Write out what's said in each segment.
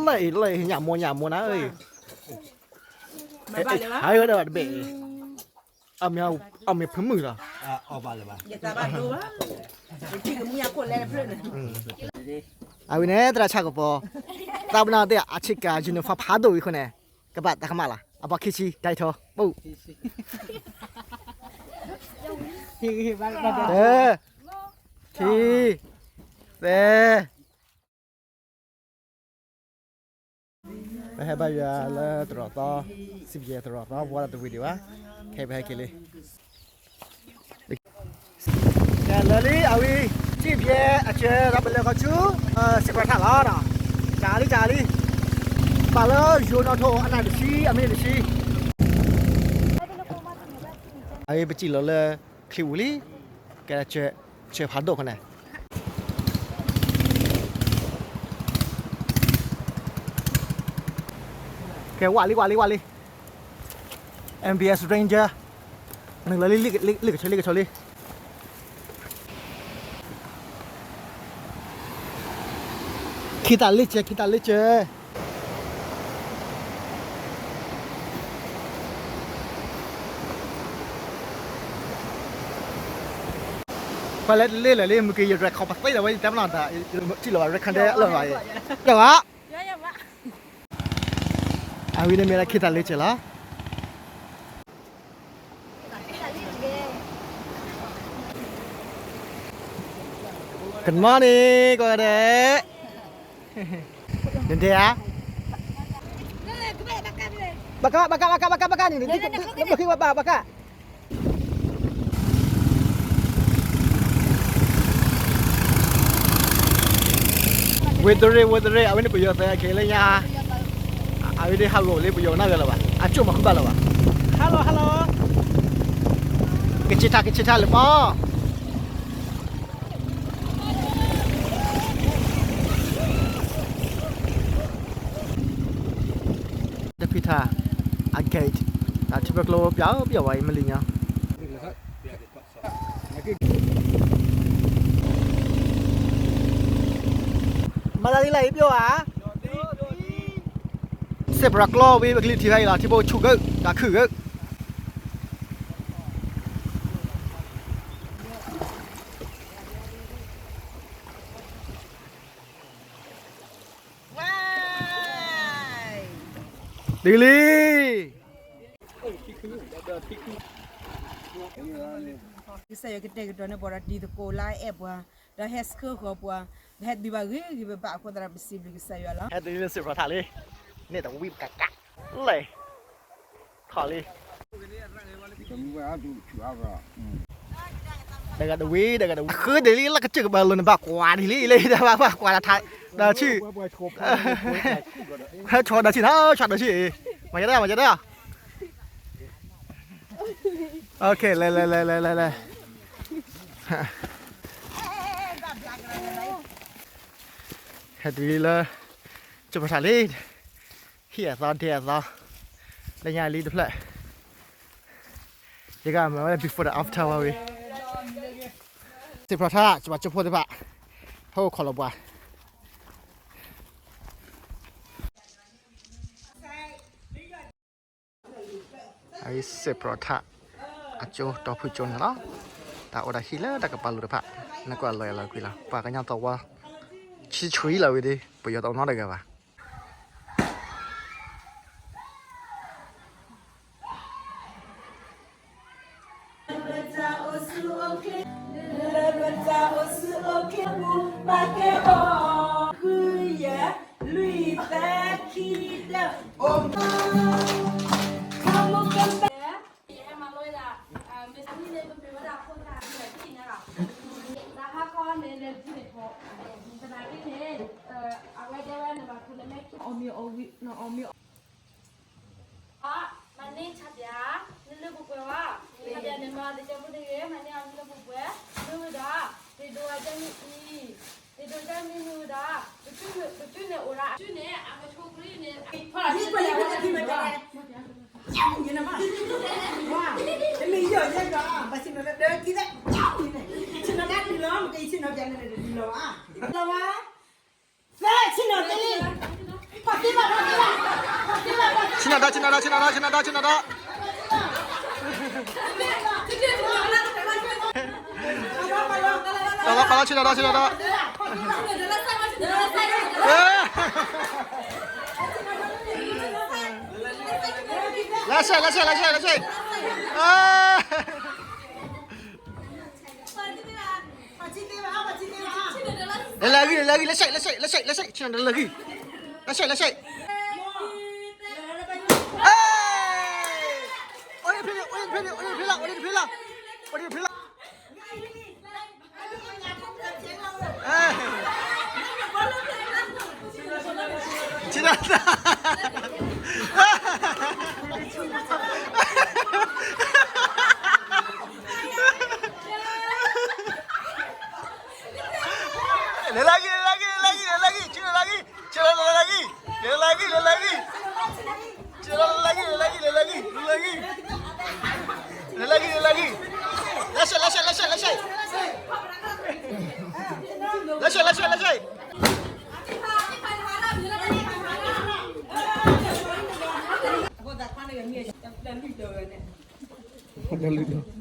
လၢအံၤလၢအံၤ ညၣ်မိၢ်ညၣ်မိၢ်နၤဧၢ, ဟဲဒီးတဘ့ၣ်အံၤ, အမ့ၢ်ဖုမုၣ်လီၤ. အဝဲန့ၣ် သရၣ်ဆၣ်ကပီၤ, သးပ့ၤနီၣ်သ့ၣ်အဆ့ကၤ uniform ဖးဒိၣ်ဝံၤအဃိန့ၣ်, ကဘၣ်တၢ်ကမၣ်လီၤ. အပှၤခံဆံ ဒၣ်ထီ ပူၤ, တၢ, ခံ, သၢ ပဟဲဘါယွၤလၢတရီးသီ, စံးပယဲၢ်တရီးသီ ပှၤတဝံၤဒံးဘၣ်, ခဲအံၤပဟဲက့ၤလံ. ကဲလၢာ်လံအဝံၤ, စံးပယဲၢ်အစၢၤဒီးပလဲၤဃီၤဆူ စ့ၢ်ကီးထၣ်လီၤ, ကၢ်လံကၢ်လံ, ပာ်လၢယိၤနီၣ်ထိၣ်အနၢ်တဆံ အမ့ၢ်တဆံ, အဝဲပစံၣ်လီၤလၢ ချံပူၤလံ, ကဲ, စၢၤဖးဒိၣ်ခီန့ၣ် ကဲ, ဝးလံ ဝးလံ ဝးလံ, M B S Ranger, နုာ်လီၤလံ, လံာ်ကဆၢ လံာ်ကဆၢလံ. ခံတၢ်လ့ၢ်စၢၤ ခံတၢ်လ့ၢ်စၢၤ ပှၤလဲၤတလ့ၢ်လၢာ်လံ မုၢ်က့ၤယ record ပသ့ဒီးဝဲ ယတဲပနီၣ်တၢ် ထံၣ်လီၤဘၣ် record ဒဲးလီၤဘၣ်အံၤ, ဒီးဘၣ်, အဝဲန့ၣ်မ့ၢ်ဒၣ်ခံတၢ်လ့ၢ်စၢၤလီၤ. Good morning ကိးဂၤဒဲး, နဒဲဧါ, ဘၣ်ကါ ဘၣ်ကါ ဘၣ်ကါ ဘၣ်ကါ ဘၣ်ကါန့ၣ်, ဘၣ်ကါ ဝ့ၢ်တရ့ၣ် ဝ့ၢ်တရ့ၣ် အဝဲန့ၣ်ပယီၤသဲခဲလၢညါ, အဝဲဒၣ်ဟးဂီၤလၢပယီၤနီၢ်ဂၤလၢၤဘၣ်, အကၠိၣ်မၤဃုဘၣ်လၢၤဘၣ်, hello hello, ကဆ့ထါ ကဆ့ထါလၢပီ တဖံထါ အ gate တၢ်ထံဖိကျိပျီပျီဝဲအံၤ မလံၤညီ, မၤလၢလံလၢအံၤပျီဧါ, စ့ၢ်ပရၤကျီဝံၤ ပကလုၢ်ထံဖဲအံၤလီၤ ထံဖိဆူၣ်ဂၢၢ် တၢ်ခုၣ်ဂၢၢ် တုၤလံ, ကစၢ်ယွၤကတဲာ်ကတီၤန့ၢ်ပှၤဒီးတံၤသကိးလၢအအဲၣ်ပှၤ, ဒီးဟဲဆှၢဃီၤပှၤ, ဒီးဟဲတုၤဘၣ်ဂ့ၤဂ့ၤဘၣ်ဘၣ်အဃိသတးဒီး ပစံးဘျုးကစၢ်ယွၤလီၤ. ဟဲတုၤလၢစ့ၢ်ဖျိးထးလံ, န့ၣ်တဝံၣ်ပကကး, လဲၤ, ထီၣ်လံ တဂၤတဝံၤ တဂၤတဝံၤ ဃုဒ်လံလၢကစၢၢ်ကဘၣ်လိၤန့ၣ် ဘၣ်ကွၢ်ဒ်လံလံ ဘၣ်ကွၢ်တၢ်ထး ဒီးဆံၣ်, ဟဲဆီဒီးဆံၣ်နီၤ ဆီဒီးဆံၣ်, မၤယါဒၣ် မၤယါဒၣ်, OK လဲၤ လဲၤ လဲၤ လဲၤ လဲၤ လဲၤ ဟဲတုၤလံလၢ စ့ၢ်ဖျိးထးလံ, ဟံၣ်အသီဒဲအသီ, လၢညါလံတဖျၢၣ်, ယကမၤဝဲ before ဒီး after ဝဲဝံၤ, စ့ၢ်ဖျိးထး စ့ၢ်ဖျိးကၠိဖိသ့ၣ်တဖၣ်, ဟဲအိၣ်ခိးလီၤပှၤ အအံၤစ့ၢ်ဖျိးထး အကၠိ တီၤဖုကၠိန့ၣ်လီၤ. တၢ်အိၣ်တၢ်ဟံၣ်လၢတၢ်ကပၤလိၤတဖၣ်, နကွၢ်လီၤယၤလီၤကွံာ်လီၤ. ပှၤကညီသဝီ ဆံဆှံလီၤဝံၤဒီး ပယီၤတအိၣ်နီတဂၤဘၣ်. ယဟဲမၤလိဝဲဒၣ် မ့ၢ်တၢ်ဟံၣ်န့ၣ် ပပှ့ၤဝဲဒၣ်ဖိသၣ်အံၤန့ၣ်လီၤ. တၢ်ဟါခီန့ၣ် လဲၤဒ်န့ၣ်ဖိ, သနာ်က့န့ၣ် အဝဲတဲဝဲနဘၣ်ခိၣ်နမဲာ်ခံအီၣ်မ့ၤအီၣ်ဝံၤ နအီၣ်မ့ၤအီၣ် မၤန့ၢ်ဆါပၠး နလၢပှဲၤပှဲၤဝဲ, ဆါပၠးန့ၣ် မၤသကၠိဖိတဂ့ၤ မၤန့ၢ်အီၤနလၢပှဲၤပှဲၤ, မ့ၢ်ဝဲဒၣ် တ့ဒိအကၢ်မ့ၢ်အံၤ, တ့ဒိကၢ်မ့ၢ်မ့ၢ်ဝဲဒၣ် ပကုၢ်န့ၣ်အိၣ်ဒၣ် ပကုၢ်န့ၣ်အိၣ်ဒၣ် အကုၢ်န့ၣ် အကဆိးကရံၣ်န့ၣ် တမ့ၢ်ယီၢ်ယဲကီး ဘၣ်ဆ့ၣ်နီၤလၢဒၢကံသ့ၣ် ဆ့ၣ်နီၤလၢဒုးလီၤ မ့ၢ်ကဆ့ၣ်နီၤပၠးန့ၣ်ဒုးလီၤဧါ, လီၤဧါ, သ့ဆ့ၣ်နီၤတ့လံ, ပှၤ ဆ့ၣ်နီၤဒါ ဆ့ၣ်နီၤဒါ ဆ့ၣ်နီၤဒါ ဆ့ၣ်နီၤဒါ ဆ့ၣ်နီၤဒါ ပာ်လီၤ ပာ်လီၤ ဆ့ၣ်နီၤဒါ ဆ့ၣ်နီၤဒါ လၢဆဲး လၢဆဲး လၢဆဲး လၢဆဲး လဲၤလၢဂံၢ် လဲၤလၢဂံၢ် လဲၤဆဲး လဲၤဆဲး လဲၤဆဲး ဆ့ၣ်နီၤဒါ လဲၤလၢဂံၢ် လဲၤဆဲး လဲၤဆဲး အိၣ်တဖျ့ အိၣ်တဖျ့ အိၣ်တဖျ့လီၤ အိၣ်တဖျ့လီၤ အိၣ်တဖျ့လီၤ ဆ့ၣ်နီၤဒါ လဲၤလၢဂံၢ် လဲၤလၢဂံၢ် လဲၤလၢဂံၢ် လဲၤလၢဂံၢ် ဆ့ၣ်နီၤဒါ လဲၤလၢဂံၢ် ဆ့ၣ်နီၤဒါ လဲၤလၢဂံၢ် လဲၤလၢဂံၢ် လဲၤလၢဂံၢ် ဆ့ၣ်နီၤဒါ လဲၤလၢဂံၢ် လဲၤလၢဂံၢ် လဲၤလၢဂံၢ် လဲၤလၢဂံၢ် လဲၤလၢဂံၢ် လဲၤဆဲး လဲၤဆဲး လဲၤဆဲး လဲၤဆဲး လဲၤဆဲး လဲၤဆဲး လဲၤဆဲး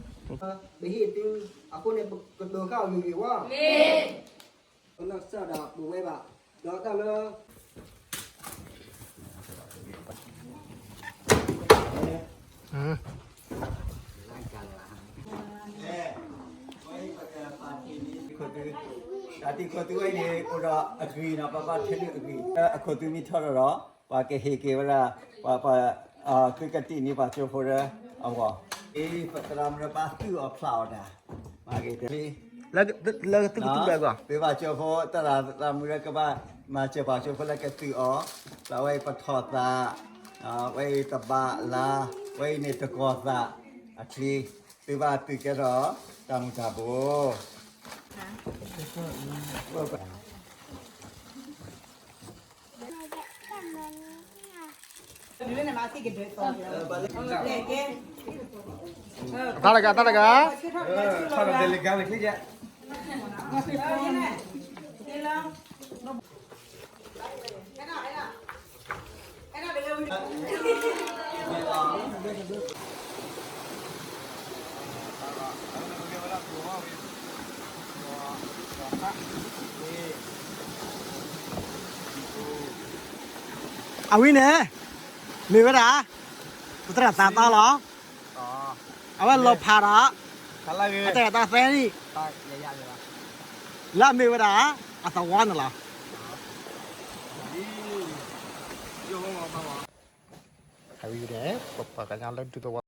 ပဟ့ၣ်သု အဃိန့ၣ် ပကဒိးဃာ်အီၤဂ့ၤဂ့ၤဝဲ, ပနီၢ်ကစၢ်ဒၣ်ပဝဲဘၣ်, ဒီးတၢ်လၢ တၢ်တံၤခိၣ်သုဝဲအံၤန့ၣ် အိၣ်ဒီးအဂံၢ်နီၤ, ပဘၣ်ထဲန့ၢ်အဂံၢ်, အခိၣ်သုမ့ၢ်ထီၣ်ထီၣ်ဒီး ပှၤကဟ့ၣ်က့ၤဝဲဒၣ်, ပှၤ, သုကတံၢ်န့ၢ်ပှၤကၠိဖိဒီးအဂီၢ်, အ့ ပသရၣ်မုၣ်ဒီးပာ်သုးအီၤဖျးအီၤတၢ်, မၤဂ့ၤတလံ, လၢသုကသူၣ်ဘၣ်ဂီၢ်, သုဘၣ်ကၠိဖိ သရၣ်မုၣ်ဒီးကဘၣ်မၤစၢၤပှၤကၠိဖိလၢကသုးအီၤ, လၢဝဲအံၤပထီၣ်သး, ဝဲအံၤတဘးလါ, ဝဲအံၤန့ၣ်တကီၤသး, အချံ, သုဘၣ်သုးကဲထီၣ်တၢ်မူၤတၢ်ဘိး တၢ်တဂၤ တၢ်တဂၤ အဝဲန့ၣ် မ့ၢ်ဝဲဒၣ် ပသရၣ်သးသီလီၤ. အဝဲလီၤဖးဒီး အတၢ်အဲၣ်တၢ်သဲန့ၣ် လၢအမ့ၢ်ဝဲဒၣ် အသဝီန့ၣ်လီၤ. အဝဲန့ၣ် ပပှၤကညီလၢဒူသဝီ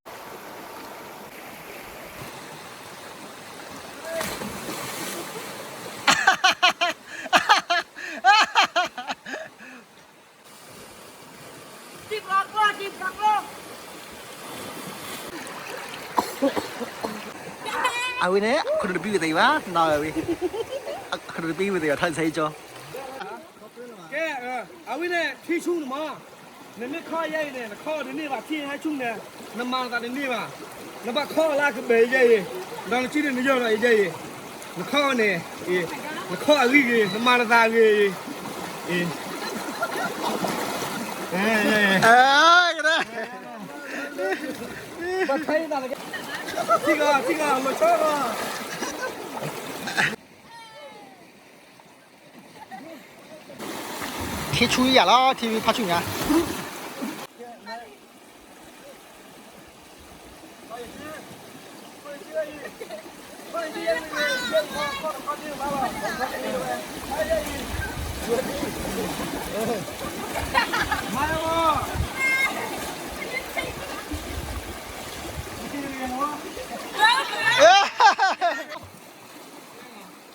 အဝဲန့ၣ် ခရံာ်တပံဝဲသ့ၣ်ဘၣ် နီၢ်ဝဲ, ခရံာ်တပံဝဲသ့ၣ်ဘၣ် ထီၣ်ဆဲးကၠီ ကဲ, အဝဲန့ၣ် ထံဆူၣ်န့ၣ်မး, နမ့ၢ်ခီယဲအံၤန့ၣ် နခီအီၤတန့ၢ်ဘၣ်, ထံဟဲဆူၣ်န့ၣ် နမၤနသးတန့ၢ်ဘၣ်, နဘၣ်ခီအီၤလၢအကဘဲၣ်ယဲအံၤ, ဒီးနစုန့ၣ်နယၢၢ်ဒီးယဲအံၤ, နခီအီၤန့ၣ်, နခီအဂံၢ်ဂ့ၤ, နမၤနသးဂ့ၤအံၤ, အ့ ထံဂၤ, ထံဂၤ, လီၤဆီဂၤ. ထံဆူၣ်ယၤလီၤ, ထံဖးဆူၣ်ညါ.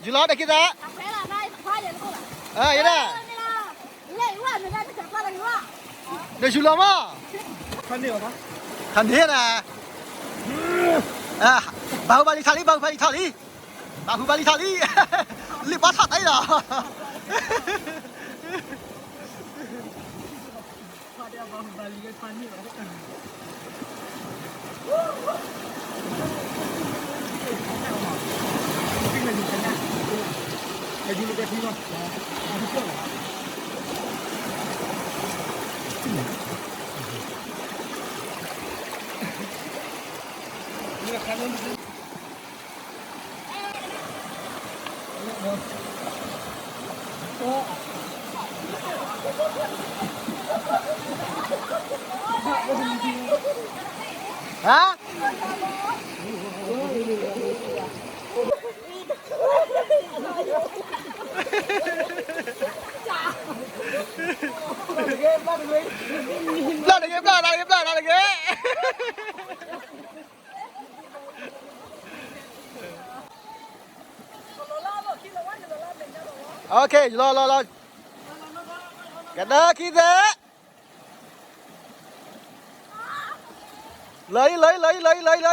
ယူၤလီၤ တၢ်ခံသး, ယဲဒၣ်, နယူၤလီၤမး, ခါန့ၣ်နၤ, ဘၣ်ဟူးဘၣ်လံထီၣ်လံ, ဘၣ်ဟူးဘၣ်လံထီၣ်လံ, ဘၣ်ဟူးဘၣ်လံထီၣ်လံ, လံာ်ဘီထီၣ်တၢ်အံၤလီၤ. အယူၤလီၤကဲထံလီၤ. ဟါ ပျၢ်တဂ့ၤ ပျၢ်တဂ့ၤ ပျၢ်တဂ့ၤ ပျၢ်တဂ့ၤ လီၤလီၤလီၤ ကတၢၢ်ခံသဲး လီၤအံၤ လီၤအံၤ လီၤအံၤ လီၤအံၤ လီၤအံၤ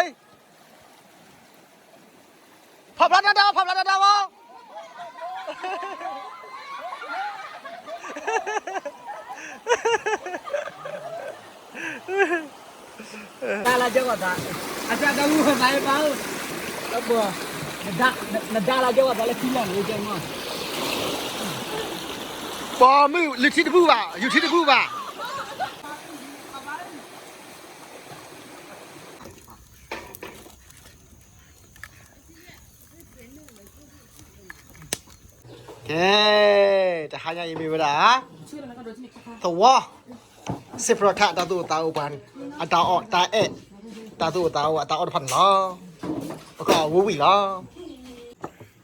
ဖးဖျါတၢ်ဒၣ်ဝဲ ဖးဖျါတၢ်ဒၣ်ဝဲ တၢ်လၢကဲဂီၤသး အတၢ်တၢ်မုၢ်ဝဲသးအဘၣ် အဘၣ် နဒါလၢကဲဂီၤသးလၢခံလီၤန့ၣ် ကဲမီၢ် ပှၤမုၢ် လူၤထံတဘူၣ်ဘၣ် ယူၤထံတဘူၣ်ဘၣ် ကဲ တဟါညါအံၤမ့ၢ်ဝဲဒၣ် သဝီ စံးပတြၢၤထး တၢ်သူၣ်အိၣ်သးအိၣ်ပှၤ အတၢ်အီၣ်တၢ်အဲၣ် တၢ်သူၣ်အိၣ်သးအိၣ် အတၢ်အီၣ်တဖၣ်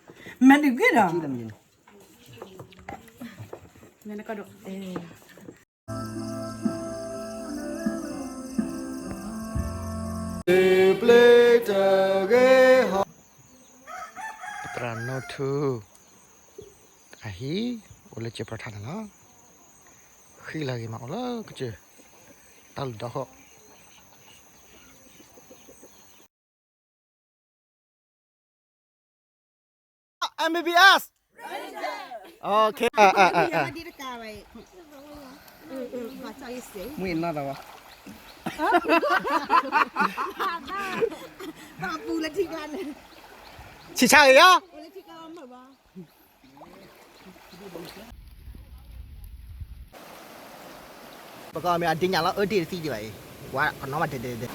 န့ၣ်လီၤ. ပကအီၣ်ဝံၤဝံၤလီၤ. မ့ၢ်တဂ့ၤဒီး ပသရၣ်နိထူ အဟံၣ် အိၣ်လၢစံးပတြၢၤထးန့ၣ်လီၤ. ဃံလၤဂ့ၤမးအိၣ်လၢကစၢၢ် တၢ်လုၢ်တၢ်ဃီ M B B S. Okay. မ့ၢ်နီၢ်သးဝဲ ဆံးဆါဂ့ၤယီၤ ပကမ့ၢ်အဒ့ညါလီၤ အၢဒ့တသံဒံးဘၣ်အံၤ ဝါကနီၣ်ဘၣ်တဲတဲတဲ တဲ တဲ